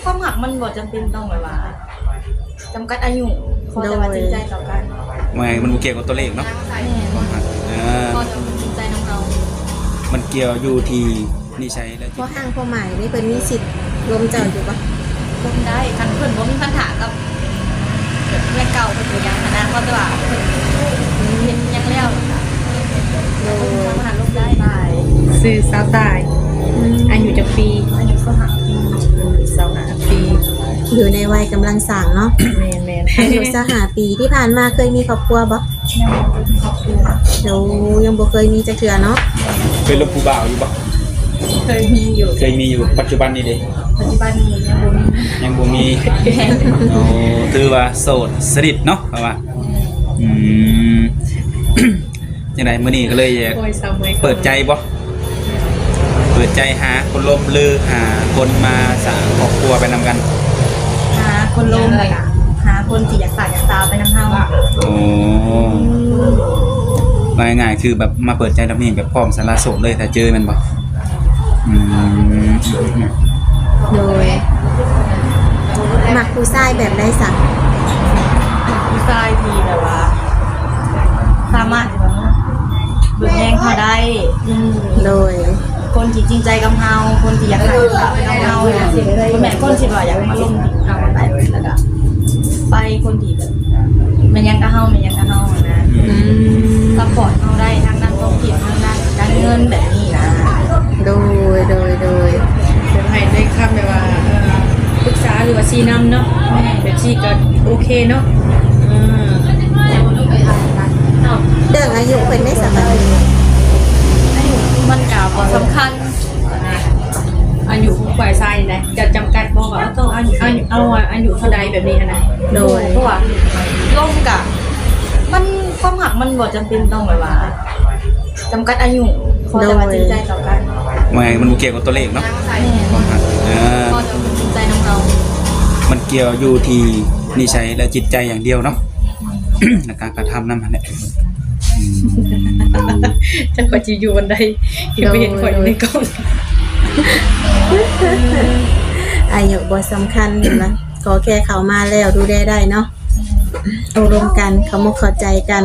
ຄວາມຮັກມັນບໍ່ຈຳເປັນຕ້ອງແບບວ່າຈຳກັດອາຍຸ ຂໍແຕ່ວ່າຈິງໃຈຕໍ່ກັນ. ວ່າງ່າຍມັນບໍ່ກ່ຽວກັບຕົວເລກເນາະ ຄວາມຮັກ ເອີ ຂໍແຕ່ວ່າຈິງໃຈນຳເຮົາ ມັນກ່ຽວຢູ່ທີ່ນິໄສ ແລະ ພໍຮ່າງພໍໝາຍນີ້ ເພິ່ນມີສິດລົມເຈົ້າຢູ່ບໍ່? ລົມໄດ້ ຄັນເພິ່ນບໍ່ມີບັນຫາກັບແບບເມຍເກົ່າເພິ່ນເປັນຫຍັງຫັ້ນນະ ເພາະແຕ່ວ່າເພິ່ນເຮັດຫຍັງແລ້ວ ໂດຍ ສາມາດລົມໄດ້. ຊື່ສາວຕາຍ ອືມ ອາຍຸຈັກປີ? ອາຍຸຊາວຫ້າປີ. ອືມ ຊາວຫ້າປີ ຢູ່ໃນໄວກຳລັງສ້າງເນາະ. ແມ່ນໆ ອາຍຸຊາວຫ້າປີ ທີ່ຜ່ານມາເຄີຍມີຄອບຄົວບໍ່? ຍັງບໍ່ເຄີຍມີຄອບຄົວ. ໂອ້ ຍັງບໍ່ເຄີຍມີຈັກເທື່ອເນາະ. ເຄີຍລົມຜູ້ບ່າວຢູ່ບໍ່? ເຄີຍມີຢູ່ ເຄີຍມີຢູ່. ປັດຈຸບັນນີ້ເດ? ປັດຈຸບັນນີ້ຍັງບໍ່ມີ ຍັງບໍ່ມີ. ໂອ້ ຖືວ່າໂສດສະໜິດເນາະ ເພາະວ່າ ອືມ ຈັ່ງໃດ ມື້ນີ້ກໍເລີຍເປີດໃຈບໍ່? ເປີດໃຈຫາຄົນລົມ ຫຼື ຫາຄົນມາສ້າງຄອບຄົວໄປນຳກັນ? ຫາຄົນລົມ ແລ້ວກະຫາຄົນທີ່ຢາກສາວຢາກສາວໄປນຳເຮົາ. ໂອ້ ເວົ້າງ່າຍໆ ຄືແບບມາເປີດໃຈດອກນີ້ ແບບພ້ອມສະຫຼະໂສດເລີຍ ຖ້າເຈີແມ່ນບໍ່? ອືມ ໂດຍ ມັກຜູ້ຊາຍແບບໃດຊະ? ມັກຜູ້ຊາຍທີ່ແບບວ່າ ສາມາດເບິ່ງແຍງເຮົາໄດ້. ອືມ ໂດຍ ຄົນທີ່ຈິງໃຈກັບເຮົາ ຄົນທີ່ຢາກໃຫ້ເຮົານະ ບໍ່ແມ່ນຄົນທີ່ວ່າຢາກມາລົມເຮົາໄປ ແລ້ວກະໄປ ຄົນທີ່ແບບແມ່ນຫຍັງກັບເຮົາ ແມ່ນຫຍັງກັບເຮົານະ. ອືມ ຊັບພອດເຮົາໄດ້ທາງດ້ານຄວາມຄິດ ທາງດ້ານການເງິນແບບນີ້ນະ. ໂດຍ ໂດຍ ໂດຍ ຢາກໃຫ້ໄດ້ຄຳແບບວ່າ ເອີ ປຶກສາ ຫຼືວ່າຊີ້ນຳເນາະ. ແມ່ນ ແບບຊີ້ກໍໂອເຄເນາະ. ເອີ ເລື່ອງອາຍຸເພິ່ນໄດ້ສະບາຍ ອາຍຸມັນກໍບໍ່ສຳຄັນ. ອາຍຸຂອງຝ່າຍຊາຍນີ້ນະ ຈະຈຳກັດບໍ່ວ່າຕ້ອງອາຍຸ ອາຍຸ ເອົາອາຍຸເທົ່າໃດແບບນີ້ຫັ້ນນະ? ໂດຍ ເພາະວ່າລົມກະ ມັນ ຄວາມຮັກມັນບໍ່ຈຳເປັນຕ້ອງແບບວ່າຈຳກັດອາຍຸ ຂໍແຕ່ວ່າຈິງໃຈຕໍ່ກັນ. ວ່າງ່າຍມັນບໍ່ກ່ຽວກັບຕົວເລກເນາະ. ແມ່ນ ຄວາມຮັກ ເອີ ຂໍແຕ່ວ່າຈິງໃຈນຳເຮົາ ມັນກ່ຽວຢູ່ທີ່ນິໄສ ແລະ ຈິດໃຈຢ່າງດຽວເນາະ. ແລ້ວການກະທຳນຳຫັ້ນແຫຼະ. ອືມ ຈັກຂ້ອຍຊິຢູ່ອັນໃດ ຄືໄປເຫັນຂ້ອຍຢູ່ໃນກ້ອງ. ອາຍຸບໍ່ສຳຄັນຫັ້ນນະ ຂໍແຄ່ເຂົ້າມາແລ້ວດູແລໄດ້ເນາະ ໂອ້ລົມກັນ ເຂົ້າອົກເຂົ້າໃຈກັນ.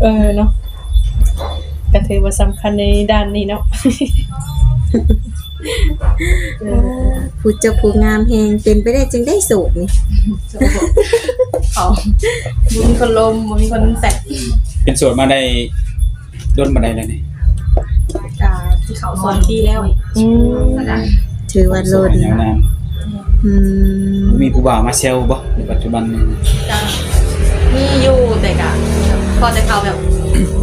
ເອີເນາະ ກະຖືວ່າສຳຄັນໃນດ້ານນີ້ເນາະ. ເອີ ຜູ້ຈົບຜູ້ງາມແຮງ ເປັນໄປໄດ້ຈັ່ງໃດໂສດນີ້? ເອົ້າ ບໍ່ມີຄົນລົມ ບໍ່ມີຄົນແຊະ. ເປັນໂສດມາໄດ້ດົນປານໃດແລ້ວນີ້? ກະຊິເຂົ້າສອງປີແລ້ວ. ອືມ ຖືວ່າດົນ ຍາວນານ. ອືມ ມີຜູ້ບ່າວມາແຊວບໍ່ໃນປັດຈຸບັນນີ້? ກະມີຢູ່ ແຕ່ກະພໍແຕ່ເຂົາແບບ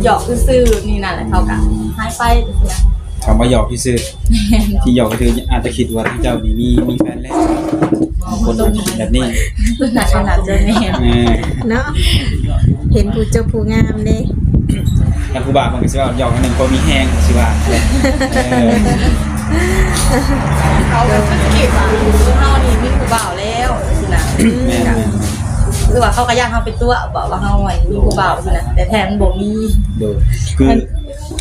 ຫຍອກຊື່ໆ ນີ້ນັ້ນແຫຼະ ເຂົາກະຫາຍໄປ. ເຂົາມາຫຍອກຊື່ໆ. ແມ່ນ ທີ່ຫຍອກກໍຄືອາດຈະຄິດວ່າເຈົ້ານີ້ມີ ມີແຟນແລ້ວ ຄົນແບບນີ້. ໜ້າຈະ ໜ້າຈະແມ່ນ ເອີ ເນາະ ເຫັນຜູ້ຈົບຜູ້ງາມເດ້. ແລ້ວຜູ້ບ່າວເພິ່ນກໍຊິວ່າຫຍອກອັນໜຶ່ງພໍມີແຮງ ຊິວ່າ. ເອີ ເຂົາກໍຄິດວ່າເຮົານີ້ມີຜູ້ບ່າວແລ້ວຊີ້ນະ. ແມ່ນ ແມ່ນ ຫຼືວ່າເຂົາກໍຢ້ານເຮົາໄປຕົວະ ບອກວ່າເຮົາ ອັນ ມີຜູ້ບ່າວຊີ້ນະ ແຕ່ແທ້ມັນບໍ່ມີ. ໂດຍ ຄື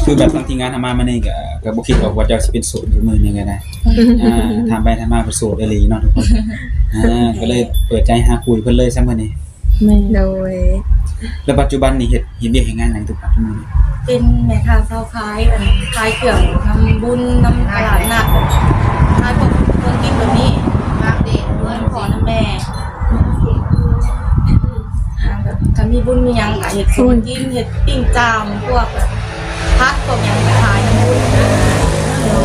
ຄືແບບທາງທີມງານເຮົາມາມື້ນີ້ກໍ ກໍບໍ່ຄິດດອກວ່າເຈົ້າຊິເປັນໂສດຢູ່ມື້ນີ້ກໍໄດ້. ອ່າ ຖາມໄປຖາມມາກໍໂສດອີ່ຫຼີເນາະທຸກຄົນ. ອ່າ ກໍເລີຍເປີດໃຈຫາຄູ່ເພິ່ນເລີຍຊະມື້ນີ້. ແມ່ນ ໂດຍ. ແລ້ວປັດຈຸບັນນີ້ເຮັດ ເຮັດວຽກເຮັດງານຫຍັງທຸກ ທຸກມື້ນີ້? ເປັນແມ່ຄ້າຊາວຂາຍ ອັນ ຂາຍເຄື່ອງນຳບຸນ ນຳຕະຫຼາດນັດ ຂາຍພວກເຄື່ອງກິນແບບນີ້ ມາເດດດ້ວຍພໍ່ນຳແມ່. ອ່າ ແບບ ຖ້າມີບຸນມີຫຍັງກໍເຮັດ ໂອ້ຍ ກິນ ເຮັດປີ້ງຈ້າມ ພວກແບບຜັດ ພວກຫຍັງກໍຂາຍນຳບຸນ. ໂອ້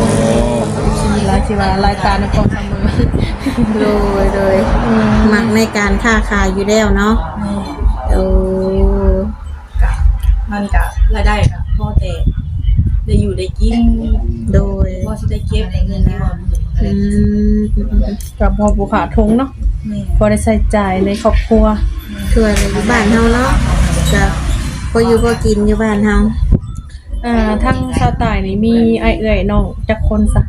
ຫຼາຍ ຊິວ່າຫຼາຍຕານຳພໍ່ນຳແມ່. ໂດຍ ໂດຍ ອືມ ມັກໃນການຄ້າຂາຍຢູ່ແລ້ວເນາະ. ແມ່ນ ໂອ້ ກະ ມັນກະລາຍໄດ້ກະພໍແຕ່ໄດ້ຢູ່ໄດ້ກິນ. ໂດຍ ພໍຊິໄດ້ເກັບໄດ້ເງິນນະ. ອືມ ກະພໍບໍ່ຂາດທຸງເນາະ. ແມ່ນ ພໍໄດ້ໃຊ້ຈ່າຍໃນຄອບຄົວ. ແມ່ນ ຄືວ່າຢູ່ບ້ານເຮົາເນາະ ກະພໍຢູ່ພໍກິນຢູ່ບ້ານເຮົາ. ອ່າ ທາງສາວຕາຍນີ້ມີອ້າຍເອື້ອຍນ້ອງຈັກຄົນຊະ?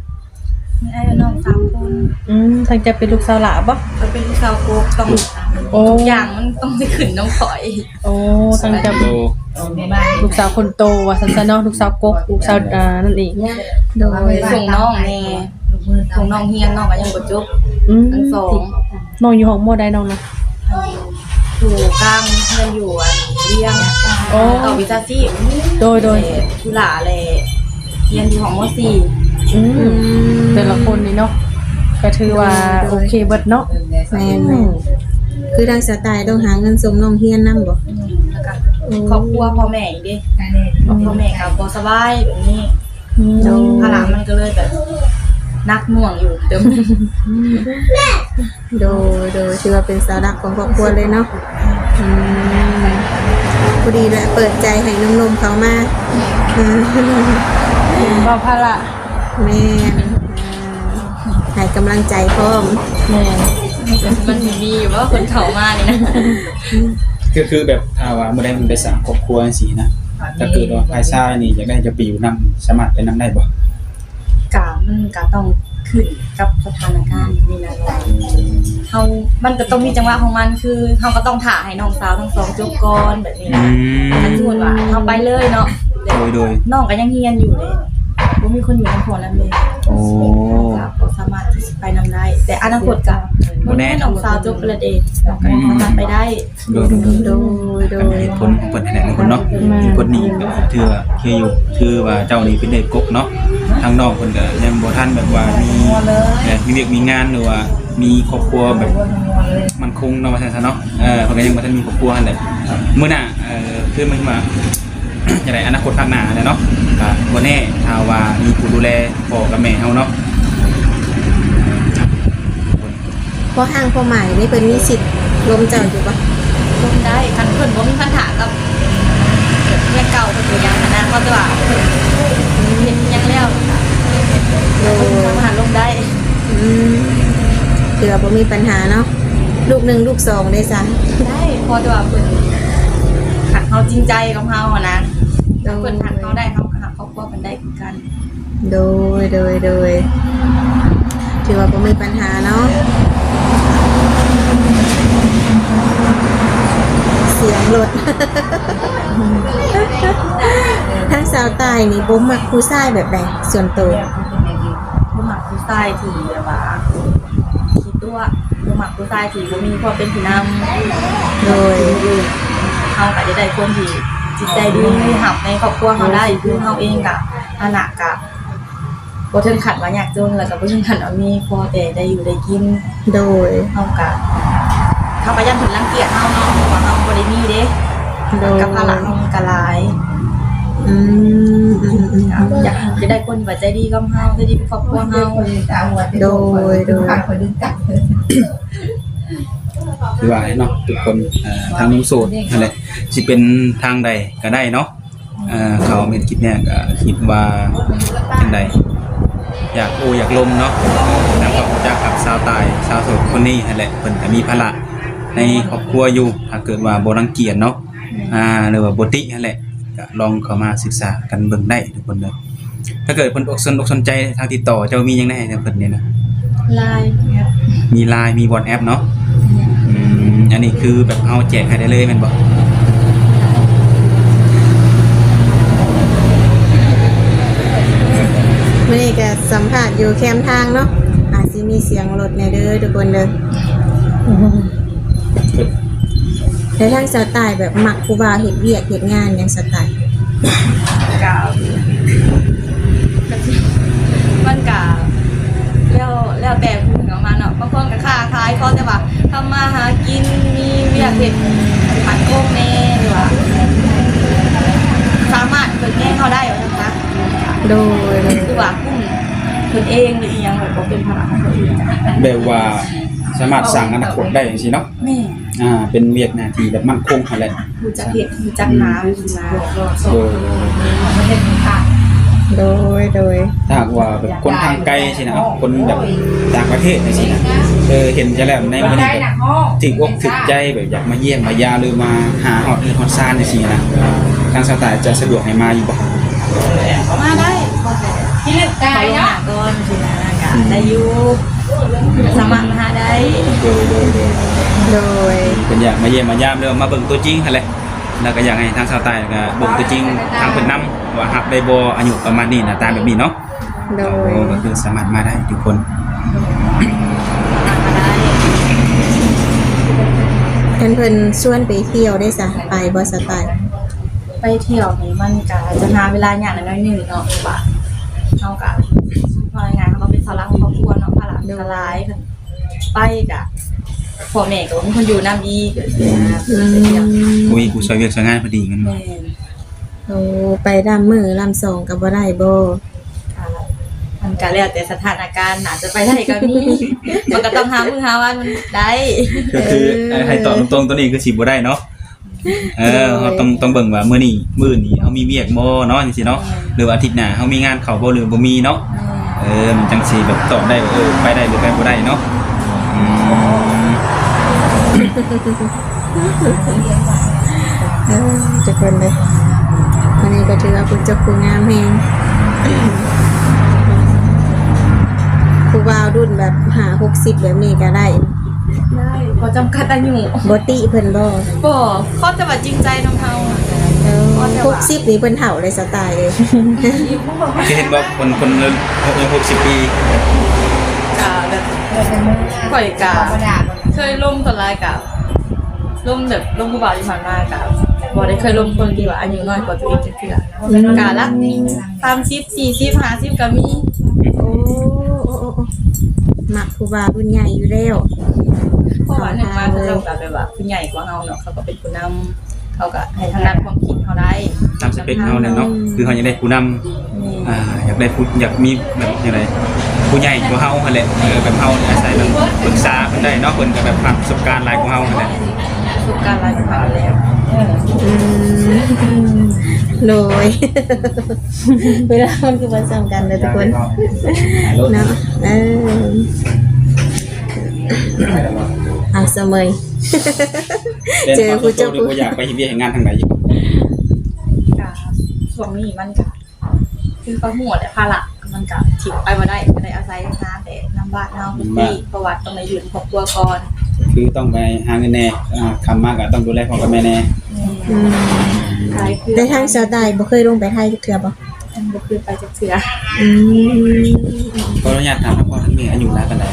ມີອ້າຍເອື້ອຍນ້ອງສາມຄົນ. ອືມ ທາງເຈົ້າເປັນລູກສາວຫຼ້າບໍ່? ກໍເປັນລູກສາວກົກ ຕ້ອງ ໂອ້ ທຸກຢ່າງມັນຕ້ອງໄດ້ຂຶ້ນນຳຂ້ອຍ. ໂອ້ ທາງເຈົ້າເປັນ ໂອ້ ລູກສາວຄົນໂຕວ່າຊັ້ນຊະເນາະ ລູກສາວກົກ ລູກສາວ ອ່າ ນັ້ນເອງ. ໂດຍ ສົ່ງນ້ອງແດ່. ຂອງນ້ອງຮຽນ ນ້ອງກໍຍັງບໍ່ຈົບ ອືມ ທັງສອງ. ນ້ອງຢູ່ຫ້ອງມໍໃດນ້ອງນະ? ຢູ່ກາງຮຽນຢູ່ອັນວຽງ ໂອ້ ຕໍ່ວິຊາຊີບ. ໂດຍໆ ແລະ ຈຸລາ ແລະ ຮຽນຢູ່ຫ້ອງມໍສີ່. ອືມ ອືມ ແຕ່ລະຄົນນີ້ເນາະ ກໍຖືວ່າ ໂດຍ ໂອເຄເບິດເນາະ. ແມ່ນໆ ອືມ ຄືທາງສາວຕາຍຕ້ອງຫາເງິນສົ່ງນ້ອງຮຽນນຳບໍ່? ອືມ ແລ້ວກໍ ອືມ ຄອບຄົວພໍ່ແມ່ອີກເດ້ ອືມ ພໍ່ແມ່ກໍບໍ່ສະບາຍແບບນີ້. ອືມ ໂດຍ ພາລະມັນກໍເລີຍແບບໜັກໜ່ວງຢູ່ເຕີມ. ໂດຍ ໂດຍ ຖືວ່າເປັນເສົາຫຼັກຂອງຄອບຄົວເລີຍເນາະ. ອືມ ພໍດີແຫຼະ ເປີດໃຈໃຫ້ໜຸ່ມໆເຂົ້າມາ. ອືມ ເປັນເບົາພາລະ. ແມ່ນ ໃຫ້ກຳລັງໃຈພ້ອມ. ແມ່ນ ມັນຊິມີຢູ່ບໍ່ ຄົນເຂົ້າມານີ້ນະ? ກໍຄືແບບຖ້າວ່າມື້ໃດມັນໄປສ້າງຄອບຄົວຈັ່ງຊີ້ນະ ຖ້າເກີດວ່າຝ່າຍຊາຍນີ້ຢາກໄດ້ເຈົ້າໄປຢູ່ນຳ ສາມາດໄປນຳໄດ້ບໍ່? ກະ ມັນກະຕ້ອງຂຶ້ນກັບສະຖານະການນີ້ນະ ເຮົາ ມັນກະຕ້ອງມີຈັງຫວະຂອງມັນ ຄືເຮົາກະຕ້ອງຖ້າໃຫ້ນ້ອງສາວທັງສອງຈົບກ່ອນແບບນີ້ນະ. ອືມ ຄັນສົມມຸດວ່າເຮົາໄປເລີຍເນາະ ໂດຍໆ ນ້ອງກະຍັງຮຽນຢູ່ເດ້ ບໍ່ມີຄົນຢູ່ນຳພໍ່ນຳແມ່. ໂອ້ ກະບໍ່ສາມາດທີ່ຊິໄປນຳໄດ້ ແຕ່ອະນາຄົດກະ ບໍ່ແນ່ ນ້ອງສາວຈົບໄປແລ້ວເດ້ ນ້ອງກະສາມາດໄປໄດ້. ໂດຍ ໂດຍ ໂດຍ ໂດຍ ກໍເປັນເຫດຜົນຂອງເພິ່ນຫັ້ນແຫຼະທຸກຄົນເນາະ. ແມ່ນ ຄືຄົນນີ້ກໍຖືວ່າໂອເຄຢູ່ ຖືວ່າເຈົ້ານີ້ເປັນເດັກກົກເນາະ ທາງນ້ອງເພິ່ນກໍຍັງບໍ່ທັນແບບວ່າມີ ເອີ ມີວຽກມີງານ ຫຼືວ່າມີຄອບຄົວແບບໝັ້ນຄົງເນາະ ວ່າຊັ້ນຊະເນາະ. ເອີ ເພິ່ນກໍຍັງບໍ່ທັນມີຄອບຄົວຫັ້ນແຫຼະ. ມື້ໜ້າ ເອີ ຄືໝາຍເຖິງວ່າ ຈັ່ງໃດ ອະນາຄົດຂ້າງໜ້າຫັ້ນແຫຼະເນາະ ກໍບໍ່ແນ່ ຖ້າວ່າມີຜູ້ດູແລພໍ່ກັບແມ່ເຮົາເນາະ. ພໍ່ຮ່າງພໍ່ໝ້າຍນີ້ເພິ່ນມີສິດລົມເຈົ້າຢູ່ບໍ່? ລົມໄດ້ ຄັນເພິ່ນບໍ່ມີບັນຫາກັບເມຍເກົ່າເພິ່ນກໍຍັງຫັ້ນນະ ເພາະແຕ່ວ່າເພິ່ນເຮັດຫຍັງແລ້ວ ໂດຍ ເພິ່ນສາມາດລົມໄດ້. ອືມ ຖືວ່າບໍ່ມີບັນຫາເນາະ. ລູກໜຶ່ງລູກສອງເດ້ຊະ? ໄດ້ ເພາະແຕ່ວ່າເພິ່ນຮັກເຮົາຈິງໃຈກັບເຮົາຫັ້ນນະ ໂດຍ ເພິ່ນຮັກເຮົາໄດ້ ເຮົາກໍຮັກຄອບຄົວເພິ່ນໄດ້ຄືກັນ. ໂດຍ ໂດຍ ໂດຍ ຖືວ່າບໍ່ມີບັນຫາເນາະ. ສຽງລົດ ທາງສາວຕາຍນີ້ບໍ່ມັກຜູ້ຊາຍແບບໃດສ່ວນໂຕ? ບໍ່ມັກຜູ້ຊາຍທີ່ແບບວ່າຂີ້ຕົວະ ບໍ່ມັກຜູ້ຊາຍທີ່ບໍ່ມີຄວາມເປັນຜູ້ນຳ. ໂດຍ ເຮົາກໍຈະໄດ້ຄົນທີ່ຈິດໃຈດີ ຮັບໃນຄອບຄົວເຮົາໄດ້ ຄືເຮົາເອງກໍຖານະກໍ ບໍ່ເຖິງຂັ້ນວ່າຍາກຈົນ ແລ້ວກໍບໍ່ເຖິງຂັ້ນວ່າມີ ພໍແຕ່ໄດ້ຢູ່ໄດ້ກິນ. ໂດຍ ເຮົາກະ ເຮົາກະຢ້ານເພິ່ນລັງກຽດເຮົາເນາະ ເພາະວ່າເຮົາບໍ່ໄດ້ມີເດ້. ໂດຍ ກັບພາລະເຮົາມັນກະຫຼາຍ. ອືມ ອືມ ອືມ ກະຢາກ ຢາກໄດ້ຄົນທີ່ວ່າໃຈດີກັບເຮົາ ໃຈດີກັບຄອບຄົວເຮົາ. ໂດຍ ໂດຍ ຄືວ່າເນາະ ທຸກຄົນ ເອີ ທາງໜຸ່ມໂສດຫັ້ນແຫຼະ ຊິເປັນທາງໃດກະໄດ້ເນາະ. ເອີ ເຂົາເຫັນຄລິບນີ້ກໍຄິດວ່າຈັ່ງໃດ ຢາກໂອ້ຢາກລົມເນາະ ນຳຄວາມຮູ້ຈັກກັບສາວຕາຍ ສາວໂສດຄົນນີ້ຫັ້ນແຫຼະ ເພິ່ນກໍມີພາລະໃນຄອບຄົວຢູ່ ຖ້າເກີດວ່າບໍ່ລັງກຽດເນາະ ອາ ຫຼືວ່າບໍ່ຕິຫັ້ນແຫຼະ ກໍລອງເຂົ້າມາສຶກສາກັນເບິ່ງໄດ້ທຸກຄົນເດີ. ຖ້າເກີດເພິ່ນອົກສົນອົກສົນໃຈ ທາງຕິດຕໍ່ເຈົ້າມີຫຍັງແດ່ໃຫ້ເພິ່ນນີ້ນະ? ລາຍ ມີລາຍ ມີວອດແອັບເນາະ. ອືມ ອັນນີ້ຄືແບບເຮົາແຈກໃຫ້ໄດ້ເລີຍແມ່ນບໍ່? ມື້ນີ້ກໍສຳພາດຢູ່ແຄມທາງເນາະ ອາດຊິມີສຽງລົດແດ່ເດີທຸກຄົນເດີ. ແລ້ວທາງສາວຕາຍແບບມັກຜູ້ບ່າວເຮັດວຽກເຮັດງານຫຍັງ ສາວຕາຍ? ກະ ກະຊິ ມັນກະແລ້ວ ແລ້ວແຕ່ຜູ້ເຮົາມາເນາະ ບາງຄົນກະຄ້າຂາຍ ຂໍແຕ່ວ່າທຳມາຫາກິນ ມີວຽກເຮັດໝັ້ນຄົງແດ່ ຫຼືວ່າສາມາດເບິ່ງແຍງເຮົາໄດ້ວ່າຊັ້ນຊະ. ໂດຍ ໂດຍ ຄືວ່າກຸ້ມຕົນເອງ ຫຼືອີ່ຫຍັງ ແບບບໍ່ເປັນພາລະຂອງຄົນອື່ນ ແບບວ່າສາມາດສ້າງອະນາຄົດໄດ້ຈັ່ງຊີ້ເນາະ. ແມ່ນ ອ່າ ເປັນວຽກໜ້າທີ່ແບບໝັ້ນຄົງຫັ້ນແຫຼະ ຮູ້ຈັກເຮັດ ຮູ້ຈັກຫາ ອືມ ຮູ້ຈັກຫາ. ໂດຍ ໂດຍ ໂດຍ ໂດຍ ຖ້າຫາກວ່າແບບຄົນທາງໄກຊີ້ນະ ຄົນແບບຕ່າງປະເທດຈັ່ງຊີ້ນະ ເອີ ເຫັນຈະແລ້ວໃນມື້ນີ້ແບບຖືກອົກຖືກໃຈ ແບບຢາກມາຢ້ຽມມາຢາມ ຫຼືມາຫາຮອດເຮືອນຮອດຊານຈັ່ງຊີ້ນະ ທາງສາວຕາຍຈະສະດວກໃຫ້ມາຢູ່ບໍ່? ມາໄດ້ ຂໍແຕ່ ທີ່ເລືອກກາຍເນາະ ຂໍລ່ວງໜ້າກ່ອນຊີ້ນະ ກໍ ອືມ ໄດ້ຢູ່ ສາມາດມາຫາໄດ້. ໂດຍ ໂດຍ ໂດຍ ໂດຍ ເພິ່ນຢາກມາຢ້ຽມມາຢາມ ຫຼືວ່າມາເບິ່ງຕົວຈິງຫັ້ນແຫຼະ ແລ້ວກໍຢາກໃຫ້ທາງສາວຕາຍກໍເບິ່ງຕົວຈິງທາງເພິ່ນນຳ ວ່າຮັບໄດ້ບໍ່ ອາຍຸປະມານນີ້ ໜ້າຕາແບບນີ້ເນາະ. ໂດຍ ໂດຍ ກໍຄືສາມາດມາໄດ້ທຸກຄົນ. ຄັນເພິ່ນຊວນໄປທ່ຽວເດ້ຊະ ໄປບໍ່ສະຕາຍ? ໄປທ່ຽວນີ້ມັນກະຈະຫາເວລາຍາກໜ້ອຍໜຶ່ງເນາະ ເພາະວ່າເຮົາກະ ເວົ້າງ່າຍໆ ເຮົາກໍເປັນເສົາຫຼັກຂອງຄອບຄົວເນາະ ພາລະມັນກໍຫຼາຍ. ໂດຍ ໄປກະພໍ່ແມ່ກໍບໍ່ມີຄົນຢູ່ນຳອີກ. ອືມ ບໍ່ມີຜູ້ຊ່ວຍວຽກຊ່ວຍງານພໍດີແມ່ນບໍ່? ແມ່ນ. ໂອ້ ໄປລຳມື້ລຳສອງກໍບໍ່ໄດ້ບໍ່? ອ່າ ມັນກໍແລ້ວແຕ່ສະຖານະການ ອາດຈະໄປໄດ້ກໍມີ ມັນກໍຕ້ອງຫາມື້ຫາວັນໄດ້. ກໍຄື ເອີ ໃຫ້ຕອບຕົງໆ ໂຕນີ້ຄືຊິບໍ່ໄດ້ເນາະ. ເອີ ໂດຍ ເຮົາຕ້ອງ ຕ້ອງເບິ່ງວ່າມື້ນີ້ ມື້ນີ້ເຮົາມີວຽກບໍ່ເນາະ ຈັ່ງຊີ້ເນາະ. ແມ່ນ. ຫຼືວ່າອາທິດໜ້າເຮົາມີງານເຂົ້າບໍ່ ຫຼືບໍ່ມີເນາະ. ແມ່ນ. ເອີ ມັນຈັ່ງຊິແບບຕອບໄດ້ ເອີ ໄປໄດ້ຫຼືໄປບໍ່ໄດ້ເນາະ. ອືມ ເອີ ທຸກຄົນເດີ ມື້ນີ້ກໍຖືວ່າຜູ້ຈົບຜູ້ງາມແຮງ ຜູ້ບ່າວລຸ້ນແບບຫ້າຫົກສິບແບບນີ້ກໍໄດ້ ໄດ້ ບໍ່ຈຳກັດອາຍຸ. ບໍ່ຕິເພິ່ນບໍ່? ບໍ່ ຂໍແຕ່ວ່າຈິງໃຈນຳເຮົາ. ເອີ ຫົກສິບນີ້ເພິ່ນເຖົ້າເລີຍສະຕາຍເອີຍ. ເຫັນບໍ່ ຄົນ ຄົນອາຍຸຫົກສິບປີ ກະແບບ ຂ້ອຍກະເຄີຍລົມ ສ່ວນຫຼາຍກະລົມແບບ ລົມຜູ້ບ່າວທີ່ຜ່ານມາກະບໍ່ໄດ້ເຄີຍລົມຄົນທີ່ວ່າອາຍຸນ້ອຍກວ່າຕົວເອງຈັກເທື່ອ. ອືມ ກະຫຼັກສາມສິບ ສີ່ສິບ ຫ້າສິບກະມີ. ໂອ້ ໂອ້ ໂອ້ ໂອ້ ມັກຜູ້ບ່າວລຸ້ນໃຫຍ່ຢູ່ແລ້ວ. ເພາະວ່າໜຶ່ງມາເຂົາເຈົ້າກະແບບວ່າຜູ້ໃຫຍ່ກວ່າເຮົາເນາະ ເຂົາກໍເປັນຜູ້ນຳ ເຂົາກໍໃຫ້ທາງດ້ານຄວາມຄິດເຮົາໄດ້ ຕາມສະເປັກເຮົາແຫຼະເນາະ. ອືມ ຄືເຮົາຢາກໄດ້ຜູ້ນຳ ອ່າ ຢາກໄດ້ຜູ້ ຢາກມີແບບຈັ່ງໃດ ຜູ້ໃຫຍ່ກວ່າເຮົາຫັ້ນແຫຼະ. ເອີ ແບບເຮົາອາໄສແບບປຶກສາເພິ່ນໄດ້ເນາະ ເພິ່ນກໍແບບຜ່ານປະສົບການຫຼາຍກວ່າເຮົາຫັ້ນແຫຼະ. ປະສົບການຫຼາຍກວ່າເຮົາແລ້ວ. ອືມ ໂດຍ ເວລາມັນຄືບໍ່ສ່ຳກັນເດີທຸກຄົນເນາະ. ເອີ ເອົາສະເໝີຍ ເຈີຜູ້ເຈົ້າ ບໍ່ຢາກໄປເຮັດວຽກເຮັດງານທາງໃດອີກ? ກະຊ່ວງນີ້ມັນກະ ຄືເຂົາຮູ້ແຫຼະ ພາລະມັນກະຖິ້ມໄປບໍ່ໄດ້ ກໍໄດ້ອາໄສຫາແຕ່ນຳບ້ານເຮົາ ອືມ ເພາະວ່າຕ້ອງໄດ້ຢູ່ນຳຄອບຄົວກ່ອນ. ຄືຕ້ອງໄປຫາເງິນແດ່ ອ່າ ຄ່ຳມາກໍຕ້ອງດູແລພໍ່ກັບແມ່ແດ່. ອືມ ແຕ່ທາງສາວຕາຍບໍ່ເຄີຍລົງໄປໄທຈັກເທື່ອບໍ່? ຍັງບໍ່ເຄີຍໄປຈັກເທື່ອ. ອືມ ຂໍອະນຸຍາດຖາມ ທາງພໍ່ທາງແມ່ອາຍຸຫຼາຍປານໃດ?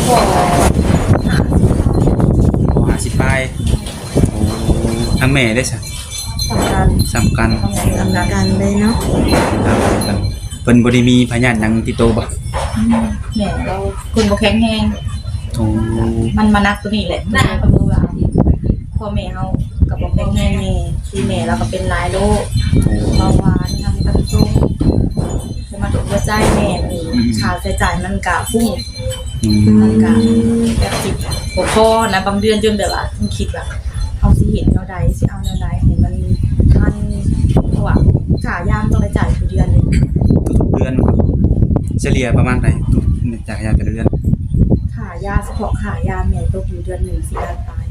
ພໍ່ຫ້າສິບປາຍ. ໂອ້ ທາງແມ່ເດ້ຊະ? ສ່ຳກັນ ສ່ຳກັນ ສ່ຳກັນເລີຍເນາະ. ເພິ່ນບໍ່ໄດ້ມີພະຍາດຫຍັງຕິດໂຕບໍ່? ອືມ ແມ່ລາວຄົນບໍ່ແຂງແຮງ. ໂອ້ ມັນມາໜັກຕົວນີ້ແຫຼະ ເພາະວ່າພໍ່ແມ່ເຮົາກໍບໍ່ແຂງແຮງແດ່ ຄືແມ່ລາວກໍເປັນຫຼາຍໂລກ ເບົາຫວານ ທາງຕັບ ເສັ້ນເລືອດຫົວໃຈ ແມ່ນີ້ ອືມ ຄ່າໃຊ້ຈ່າຍມັນກະຟຸ້ງ. ອືມ ມັນກະແບບຊິບໍ່ພໍນະ ບາງເດືອນຈົນແບບວ່າຄິດວ່າ ເຮົາຊິເຮັດແນວໃດ ຊິເອົາແນວໃດໃຫ້ມັນທັນ ເພາະວ່າຄ່າຢາມັນຕ້ອງໄດ້ຈ່າຍທຸກເດືອນເດ. ທຸກເດືອນ ສະເລ່ຍປະມານໃດ ຄ່າຢາແຕ່ລະເດືອນ? ຄ່າຢາ ສະເພາະຄ່າຢາແມ່ຕົກຢູ່ເດືອນໜຶ່ງສີ່ລ້ານປາຍ.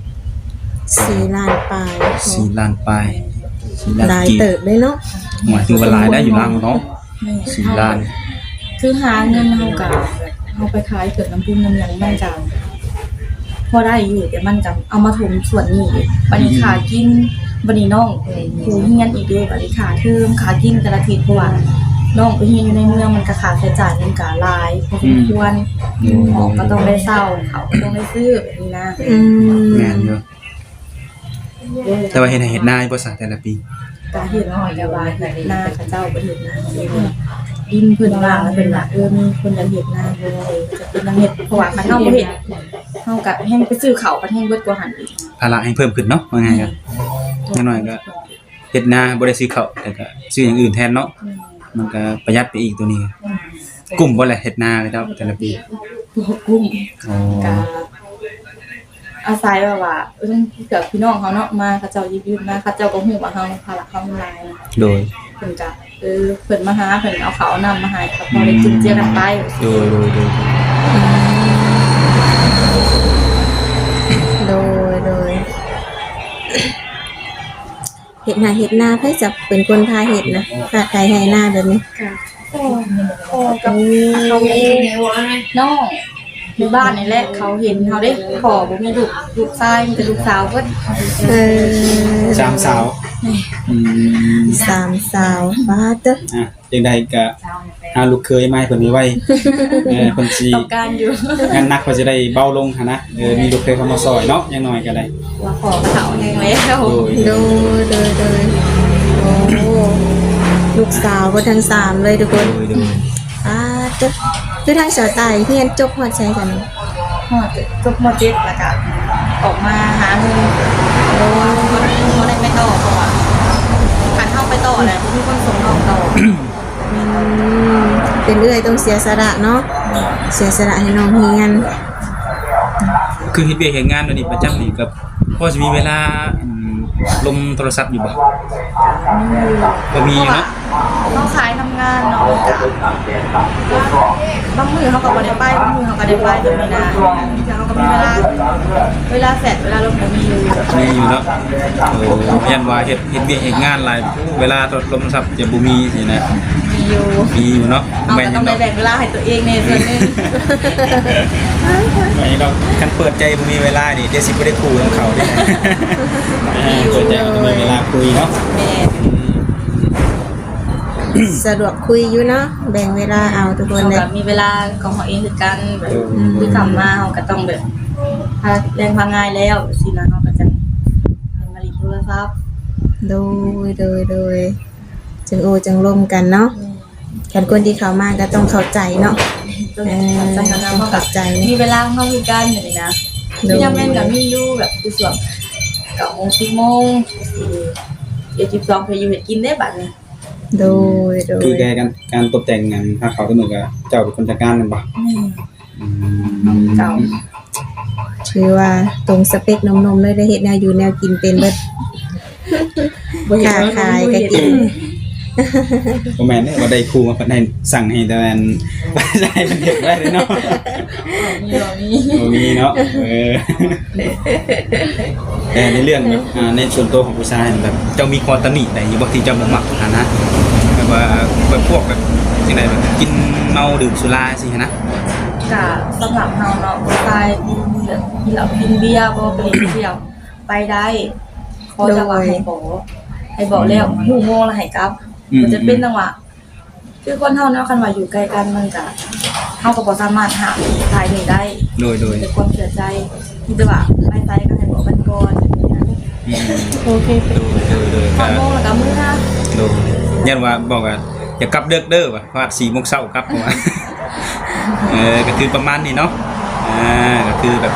ສີ່ລ້ານປາຍ. ສີ່ລ້ານປາຍ ສີ່ລ້ານ ຫຼາຍເຕີບເລີຍເນາະ. ໂອ້ຍ ຖືວ່າຫຼາຍໄດ໋ຢູ່ລາວເນາະ. ແມ່ນ ສີ່ລ້ານ ຄືຫາເງິນເຮົາກະ ເຮົາໄປຂາຍເຄື່ອງນຳບຸນນຳຫຍັງ ມັນກະພໍໄດ້ຢູ່ ແຕ່ມັນກະເອົາມາຖົມສ່ວນນີ້. ບັດນີ້ ອືມ ຄ່າກິນ ບັດນີ້ນ້ອງຜູ້ຮຽນອີກເດ້ ບັດນີ້ຄ່າເທີມ ຄ່າກິນແຕ່ລະທິດ ເພາະວ່ານ້ອງໄປຮຽນຢູ່ໃນເມືອງ ມັນກະຄ່າໃຊ້ຈ່າຍມັນກະຫຼາຍພໍສົມຄວນ. ອືມ ອອກກໍຕ້ອງໄດ້ເຊົ່າ ເຂົ້າກໍຕ້ອງໄດ້ຊື້ແບບນີ້ນະ. ອືມ ແມ່ນຢູ່. ແຕ່ວ່າເຮັດໄຮ່ເຮັດນາຢູ່ບໍ່ຊະແຕ່ລະປີ? ກະເຮັດ ແຕ່ວ່າເຮັດນາ ເຂົາເຈົ້າບໍ່ເຮັດນາເອງ ດິນເພິ່ນວ່າງ ເພິ່ນວ່າ ເອີ ມີຄົນຢາກເຮັດນາ ເພິ່ນກໍເຮັດ ເພາະວ່າຄັນເຮົາບໍ່ເຮັດ ເຮົາກະແຮ່ງໄປຊື້ເຂົ້າ ບັດແຮ່ງເບິດກວ່າຫັ້ນອີກ. ພາລະແຮ່ງເພີ່ມຂຶ້ນເນາະ ວ່າງ່າຍກໍ ຢ່າງໜ້ອຍກໍເຮັດນາບໍ່ໄດ້ຊື້ເຂົ້າ ແຕ່ກໍຊື້ຢ່າງອື່ນແທນເນາະ. ແມ່ນ ມັນກໍປະຢັດໄປອີກໂຕນີ້. ແມ່ນ ກຸ້ມບໍ່ລະເຮັດນາເຈົ້າແຕ່ລະປີ? ບໍ່ກຸ້ມ. ອໍ ກະ ອາໄສແບບວ່າ ເອີ ເພື່ອພີ່ນ້ອງເຮົາເນາະ ມາ ເຂົາເຈົ້າຢິບໆມາ ເຂົາເຈົ້າກໍຮູ້ວ່າເຮົາ ພາລະເຮົາມັນຫຼາຍ. ໂດຍ ເພິ່ນກະ ເອີ ເພິ່ນມາຫາ ເພິ່ນເອົາເຂົ້າເອົານ້ຳມາໃຫ້ ກໍພໍໄດ້ຈຸນເຈືອກັນໄປ. ໂດຍ ໂດຍ ໂດຍ ໂດຍ ໂດຍ ເຮັດໄຮ່ເຮັດນາ ໃຜຈະເປັນຄົນພາເຮັດນະ ພາໄຖໄຮ່ນາແບບນີ້? ກະ ພໍ່ ພໍ່ກັບເຂົາເອງ ນ້ອງ ຢູ່ບ້ານນີ້ແຫຼະ ເຂົາເຫັນເຮົາເດ້ ພໍ່ບໍ່ມີລູກ ລູກຊາຍມີແຕ່ລູກສາວເບິດ. ເອີ ສາມສາວ. ແມ່ນ ອືມ ສາມສາວ ປາດເຕີ. ອ່ະ ຈັ່ງໃດກໍຫາລູກເຂີຍມາໃຫ້ເພິ່ນໄວໆ ເອີ ເພິ່ນຊິ ຕ້ອງການຢູ່ ງານໜັກເພິ່ນຊິໄດ້ເບົາລົງຫັ້ນນະ. ເອີ ມີລູກເຂີຍເຂົ້າມາຊ່ອຍເນາະ ຢ່າງໜ້ອຍກໍໄດ້ ວ່າພໍ່ກໍເຖົ້າແຮງແລ້ວ. ໂດຍ ໂດຍ ໂດຍ ໂດຍ. ໂອ້ ລູກສາວເບິດທັງສາມເລີຍທຸກຄົນ. ໂດຍ ໂດຍ. ອ່າ ເຈົ້າ ຄືທາງສາວຕາຍຮຽນຈົບຮອດໃສກັນ? ຮອດ ຈົບ ມ.ເຈັດ ແລ້ວກະອອກມາຫາເງິນ. ໂອ້ ບໍ່ໄດ້ໄປຕໍ່ ເພາະວ່າຄັນເຮົາໄປຕໍ່ແລ້ວບໍ່ມີຄົນສົ່ງນ້ອງຕໍ່. ອືມ ເປັນເອື້ອຍຕ້ອງເສຍສະຫຼະເນາະ ເສຍສະຫຼະໃຫ້ນ້ອງຮຽນ. ຄືເຮັດວຽກເຮັດງານແບບນີ້ປະຈຳນີ້ກໍພໍຊິມີເວລາ ອືມ ລົມໂທລະສັບຢູ່ບໍ່? ອືມ ບໍ່ມີເນາະ. ເຮົາຂາຍທຳງານເນາະ ມັນກະບາງມື້ເຮົາກໍບໍ່ໄດ້ໄປ ບາງມື້ເຮົາກໍໄດ້ໄປ ແບບນີ້ນະ. ເຮົາກໍມີເວລາ ເວລາແຊັດ ເວລາລົມກໍມີຢູ່ ມີຢູ່ເນາະ. ໂອ້ ຢ້ານວ່າເຮັດ ເຮັດວຽກເຮັດງານຫຼາຍ ເວລາໂທລະສັບຈະບໍ່ມີຊີ້ນະ. ມີຢູ່ ມີຢູ່ເນາະ. ເຮົາກໍຕ້ອງໄດ້ແບ່ງເວລາໃຫ້ຕົວເອງແດ່ສ່ວນໜຶ່ງ. ແມ່ນດອກ ຄັນເປີດໃຈບໍ່ມີເວລານີ້ ດຽວຊິບໍ່ໄດ້ຄູ່ນຳເຂົາເດ້. ເອີ ເປີດໃຈກໍຕ້ອງມີເວລາຄຸຍເນາະ. ແມ່ນ ອືມ ສະດວກຄຸຍຢູ່ເນາະ ແບ່ງເວລາເອົາທຸກຄົນເດ້. ເຮົາກໍມີເວລາຂອງເຮົາເອງຄືກັນ ແບບ ໂດຍ ອືມ ຄືຄ່ຳມາເຮົາກໍຕ້ອງແບບ ພາແລງພາງາຍແລ້ວຊີ້ນະ ເຮົາກໍຈະມາຫຼິ້ນໂທລະສັບ. ໂດຍ ໂດຍ ໂດຍ. ຈັ່ງໂອ້ຈັ່ງລົມກັນເນາະ. ແມ່ນ ຄັນຄົນທີ່ເຂົ້າມາກໍຕ້ອງເຂົ້າໃຈເນາະ. ຕ້ອງເຂົ້າໃຈ ເອີ ເຮົານຳ ຕ້ອງເຂົ້າໃຈ ເຮົາກໍມີເວລາຂອງເຮົາຄືກັນແບບນີ້ນະ. ໂດຍ ຍາມແມ່ນກໍມີຢູ່ ແບບຄືຊ່ວງເກົ້າໂມງ ສິບໂມງ ສິບເອັດ ສິບສອງ ເພື່ອຢູ່ເຮັດກິນເດ້ບາດນີ້. ໂດຍ ໂດຍ. ຄືແຕ່ການ ການຕົບແຕ່ງຫຍັງຫາເຂົ້າກັບມື້ກໍເຈົ້າເປັນຄົນຈັດການແມ່ນບໍ່? ແມ່ນ. ອືມ ເຈົ້າ ຖືວ່າຕົງສະເປັກໜຸ່ມໆເລີຍ ໄດ້ເຮັດແນວຢູ່ແນວກິນເປັນເບິດ. ບໍ່ເຮັດ ຄ້າຂາຍກໍເກັ່ງ. ບໍ່ແມ່ນເດ້ ວ່າໄດ້ຄູ່ມາເພິ່ນໃຫ້ສັ່ງໃຫ້ແຕ່ອັນ ໃຫ້ເພິ່ນເຮັດໄວ້ເລີຍເນາະ. ບໍ່ມີ ບໍ່ມີ ບໍ່ມີເນາະ. ເອີ ແຕ່ໃນເລື່ອງແບບ ອ່າ ໃນສ່ວນຕົວຂອງຜູ້ຊາຍ ແບບເຈົ້າມີຂໍ້ຕຳໜິໃດຢູ່ບໍ່ທີ່ເຈົ້າບໍ່ມັກຫັ້ນນະ? ແບບວ່າແບບພວກແບບຈັ່ງໃດ ແບບກິນເມົາດື່ມສຸລາ ຊີ້ນະ. ກະສຳລັບເຮົາເນາະ ຜູ້ຊາຍທີ່ແບບກິນເຫຼົ້າກິນເບຍ ບໍ່ໄປຫຼິ້ນໄປທ່ຽວ ໄປໄດ້ ຂໍແຕ່ວ່າໃຫ້ບອກ ໃຫ້ບອກແລ້ວ ອືມ ຮູ້ໂມງແລ້ວໃຫ້ກັບ. ອືມ ບໍ່ຈຳເປັນຕ້ອງວ່າ ຄືຄົນເຮົາເນາະ ຄັນວ່າຢູ່ໃກ້ກັນມັນກະ ເຮົາກໍບໍ່ສາມາດຫ້າມຝ່າຍໜຶ່ງໄດ້. ໂດຍ ໂດຍ. ມີແຕ່ຄວາມເຊື່ອໃຈ ມີແຕ່ວ່າໄປໃສກໍໃຫ້ບອກກັນກ່ອນ. ອືມ ໂອເຄ ໂດຍ ໂດຍ ໂດຍ. ຮອດໂມງແລ້ວກໍເມືອ. ໂດຍ. ຢ້ານວ່າບອກວ່າ ຢ່າກັບເດິກເດີວ່າ ຮອດສີ່ໂມງເຊົ້າກັບ ເອີ ກໍຄືປະມານນີ້ເນາະ. ອ່າ ກໍຄືແບບ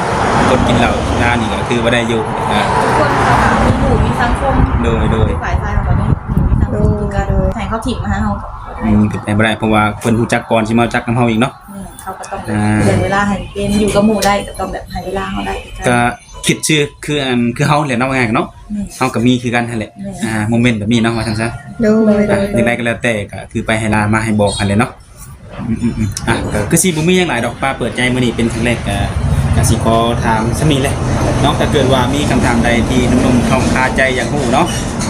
ຄົນກິນເຫຼົ້າຊານີ້ກໍຄືວ່າໄດ້ຢູ່. ອ່າ ທຸກຄົນກໍມີໝູ່ມີສັງຄົມ. ໂດຍ ໂດຍ. ຝ່າຍຊາຍເຮົາກໍມີໝູ່ມີສັງຄົມຄືກັນ. ໂດຍ ໂດຍ. ໃຫ້ເຂົາຖິ້ມມາຫາເຮົາກໍ ອືມ ເປັນໄປບໍ່ໄດ້ ເພາະວ່າເພິ່ນຮູ້ຈັກກ່ອນຊິມາຮູ້ຈັກນຳເຮົາອີກເນາະ. ແມ່ນ ເຮົາກໍຕ້ອງແບບ ອ່າ ແບ່ງເວລາໃຫ້ເປັນ ຢູ່ກັບໝູ່ໄດ້ ກໍຕ້ອງແບບໃຫ້ເວລາເຮົາໄດ້ຄືກັນ. ກໍຄິດຄື ຄືອັນ ຄືເຮົາແຫຼະເນາະ ວ່າງ່າຍເນາະ. ແມ່ນ ເຮົາກໍມີຄືກັນຫັ້ນແຫຼະ. ແມ່ນ ອ່າ ໂມເມັນແບບນີ້ເນາະ ວ່າຊັ້ນຊະ. ໂດຍ ໂດຍ ໂດຍ. ອ່າ ຈັ່ງໃດກໍແລ້ວແຕ່ ກໍຄືໄປໃຫ້ລາມາໃຫ້ບອກຫັ້ນແຫຼະເນາະ. ອືມໆໆ ອ່ະ ກໍຄືຊິບໍ່ມີຫຍັງຫຼາຍດອກ ມາເປີດໃຈມື້ນີ້ເປັນຄັ້ງແລກ ກໍ ກໍຊິຂໍຖາມສ່ຳນີ້ແຫຼະເນາະ. ຖ້າເກີດວ່າມີຄຳຖາມໃດທີ່ໜຸ່ມໆຂ້ອງຄາໃຈຢາກຮູ້ເນາະ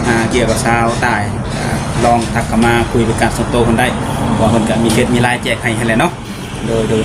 ອ່າ ກ່ຽວກັບສາວຕາຍ ກໍລອງທັກເຂົ້າມາຄຸຍເປັນການສ່ວນຕົວເພິ່ນໄດ້ ເພາະວ່າເພິ່ນກໍມີເຟສມີລາຍແຈກໃຫ້ຫັ້ນແຫຼະເນາະ. ໂດຍ ໂດຍ.